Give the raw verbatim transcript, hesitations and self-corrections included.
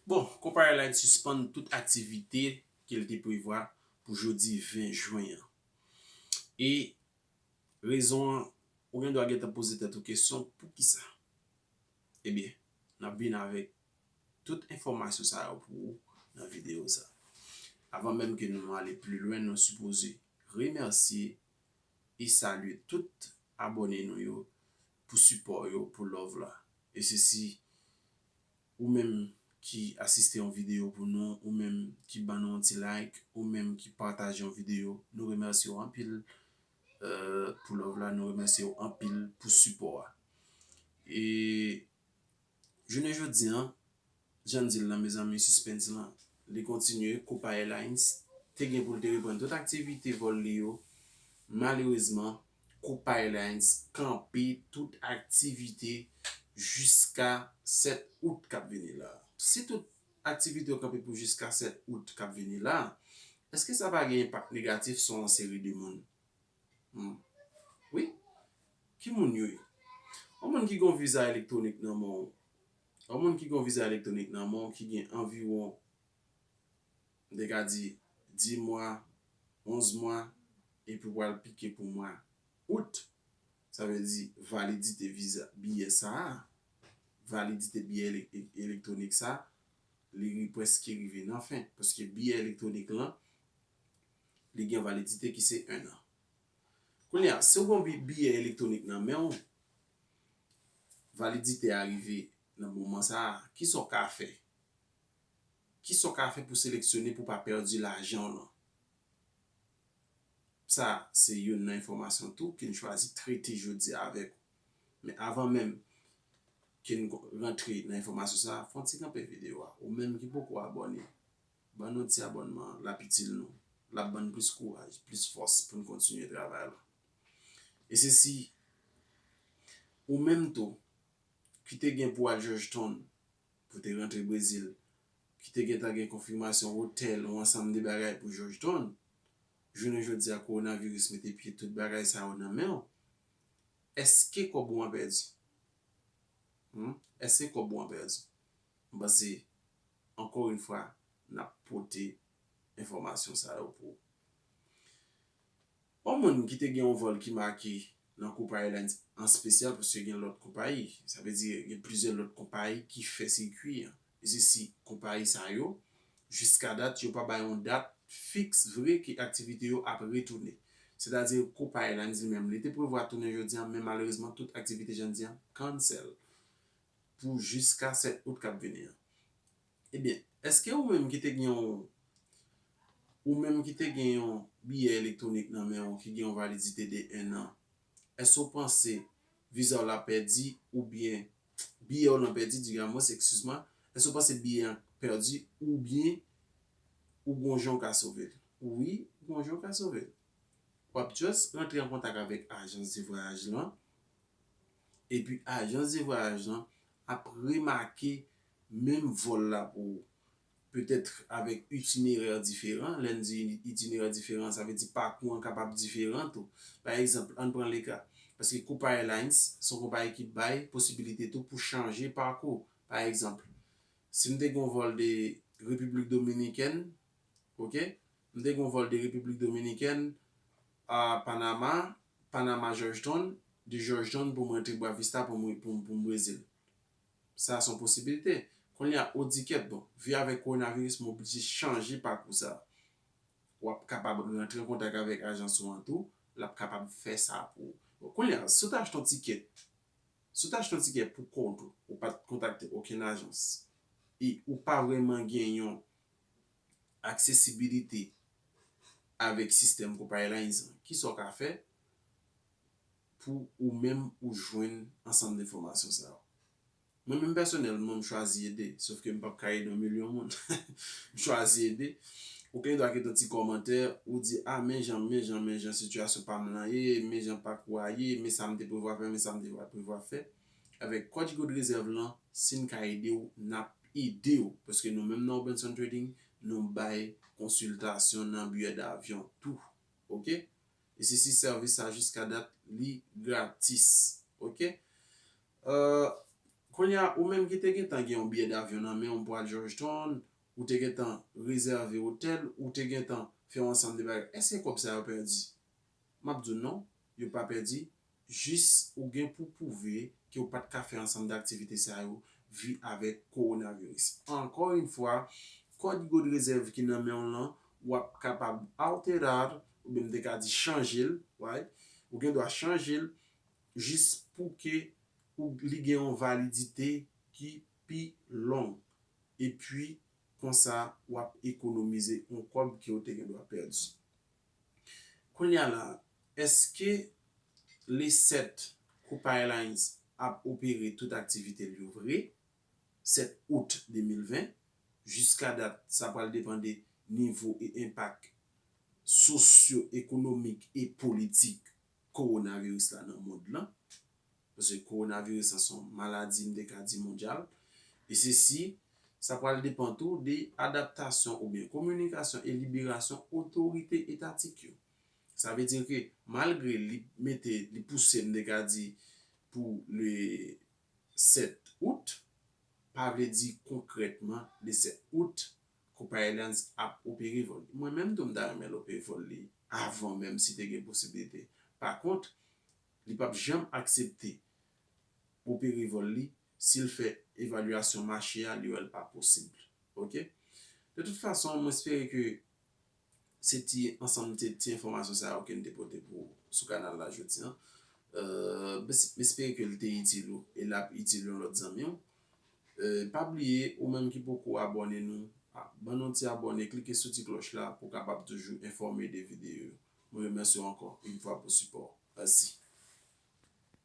Bon, Copa Airlines sispann tout aktivite ke l te prevwa pou jodi ven jen an. E rezon an, ou gen dwa gentan poze tèt ou kesyon, poukisa? Ebyen, n ap vin avèk tout enfòmasyon sa yo pou ou nan videyo sa. Avan menm ke nou ale pli lwen, nou sipoze remèsye e salye tout abòne nou yo pou sipò yo, pou love la. E se si ou menm ki asiste yon videyo pou nou, ou menm ki ban nou yon ti like, ou menm ki pataje yon videyo, nou remèsye w anpil, euh, pou love la, nou remèsye w anpil pou sipò a. E jounen jodi an, jan n di l lan, mezanmi, sispens lan, li kontinye. Copa Airlines te gen pou l te reprann tout aktivite vòl li yo. Malerezman, Copa Airlines kanpe tout aktivite jiska sèt out k ap vini la. Si tout aktivite yo kanpe pou jiska sèt out k ap vini la, èske sa pa gen enpak negatif sou yon seri de moun? Hmm. Wi. Ki moun yo ye? Yon moun ki gen yon viza elektwonik nan men w. Yon moun ki gen yon viza elektwonik nan men w ki gen anviwon, m te ka di, dis mwa, onz mwa, epi w pral pike pou mwa out. Sa vle di validite viza, biyè sa a, validite biyè ele-, e-, elektwonik sa, li ri-, prèske rive nan fen. Paske biyè elektwonik lan, li gen validite ki se en an. Kounye a, si w gen bi-, biyè elektwonik nan men w, validite a rive nan moman sa a, kisa w ka fè? Kisa w ka fè pou seleksyone pou w pa pèdi lajan w lan? Sa, se youn nan enfòmasyon tou ke n chwazi trete jodi a avèk ou. Men avan menm ke n rantre nan enfòmasyon sa, fè yon ti kanpe videyo a. Ou menm ki poko abòne, ban nou ti abònman an, l ap itil nou. L ap ban n plis kouraj, plis fòs pou n kontinye travay la. E se si ou menm tou, ki te gen pou al Georgetown, pou te rantre Brezil, ki te gentan gen konfimasyon otèl, yon ansanm de bagay pou Georgetown, jounen jodi a, kowonaviris mete pye tout bagay sa yo nan men w, èske kòb ou an pèdi? Hmm? Èske kòb ou an pèdi? M panse, ankò yon fwa, n ap pote enfòmasyon sa yo pou ou. Yon moun ki te gen yon vòl ki make nan Copa Airlines an espesyal, paske gen lòt konpayi. Sa vle di, gen plizyè lòt konpayi ki fè sikui an. E se si konpayi sa yo, jiska dat, yo pa bay yon dat fiks vre ke aktivite yo ap retounen. Sètadi, Copa Airlines li menm, li te prevwa tounen jodi a, men malerezman, tout aktivite, jan n di a, cancel pou jiska sèt out k ap vini an. Ebyen, èske ou menm ki te gen yon, ou menm ki te gen yon biyè elektwonik nan men w ki gen yon validite de en an, èske w panse viza w la pèdi oubyen biyè w lan pèdi, digamos, excuse-moi, èske w panse biyè an pèdi oubyen ou gon jan w ka sove l? Wi, ou gon jan w ka sove l. W ap just rantre an kontak avèk ajans de vwayaj lan, epi ajans de vwayaj lan ap remake menm vòl la pou ou. Petèt avèk itinerè diferan. Lè n di itinerè diferan, sa vle di pakou an kapab diferan tou. Pa egzanp, ann pran le ka, paske Copa Airlines se yon konpayi ki bay posibilite tou pou chanje pakou. Pa egzanp, si m te gen yon vòl de Repiblik Dominikèn, oke, m te gen yon vòl de Repiblik Dominikèn a Panama, Panama Georgetown, de Georgetown pou m rantre Boa Vista pou m, pou, pou m Brezil. Sa se yon posibilite. Kounye a, ou di kèt, bon, vi avèk kowonaviris, m oblije chanje pakou sa. W ap kapab rantre an kontak avèk ajans ou an tou, l ap kapab fè sa pou ou. Bon, kounye a, si w ta achte yon tikè, si w ta achte yon tikè pou kont ou, ou pa t kontakte okenn ajans, e ou pa vrèman gen yon aksesibilite avèk sistèm Copa Airlines an, kisa w ka fè pou ou menm ou jwenn ansanm de enfòmasyon sa yo? Mwen menm pèsonèlman, m chwazi ede, sòf ke m p ap ka ede yon milyon moun. M chwazi ede. Ou gen dwa kite yon ti kòmantè, ou di, a, men jan, men jan, men jan sitiyasyon pa m lan ye, men jan pakou a ye, men sa m te prevwa fè, men sa m te prevwa fè. Avèk Código de Reserva lan, si n ka ede w, n ap ede w. Paske nou menm nan Robinson Trading, nou bay konsiltasyon nan biyè davyon tou. Oke? E se si sèvis sa jiska dat, li gratis. Oke? Euh, Kounye a, ou menm ki te gentan gen yon biyè davyon nan men w pou al Georgetown, ou te gentan rezève otèl, ou te gentan fè yon ansanm de bagay, èske kòb sa yo pèdi? M ap di w non, yo pa pèdi, jis ou gen pou pwouve ke w pa t ka fè ansanm de aktivite sa yo vi avèk kowonaviris. Ankò yon fwa, kòd kòd rezèv ki nan men w lan, w ap kapab alterar, oubyen m te ka di chanje l, right? Ou gen dwa chanje l jis pou ke ou, li gen yon validite ki pi long. Epi, konsa, w ap ekonomize yon kòb ke w te gen dwa pèdi. Kounye a la, èske le sèt Copa Airlines ap opere tout aktivite l yo vre? Sèt out de mil ven, jiska dat, sa pral depann de nivo e enpak sosyo-ekonomik e politik kowonaviris la nan mond lan. Paske kowonaviris lan se yon maladi, m te ka di mondyal. E se si, sa pral depann tou de adaptasyon oubyen kominikasyon e liberasyon otorite etatik yo. Sa vle di ke malgre li mete, li pouse, m te ka di, pou le sèt out, pa vle di konkrètman le sèt out, Copa Airlines ap opere vòl li. Mwen menm tou m ta renmen l opere vòl li avan menm si te gen posiblite. Pa kont, li p ap janm aksepte opere vòl li si l fè evalyasyon mache a, li wè l pa posib. Oke? De tout fason, mwen espere ke se ti ansanm de ti enfòmasyon sa yo ke n te pote pou sou kanal la jodi an. Euh, m espere ke l te itil ou e l ap itil yon lòt zanmi w. Euh, pa bliye, ou menm ki poko abòne nou, a, ban nou ti abòne, klike sou ti klòch la pou w kapab toujou enfòme de videyo yo. Mwen remèsye w ankò yon fwa pou sipò w. Mèsi.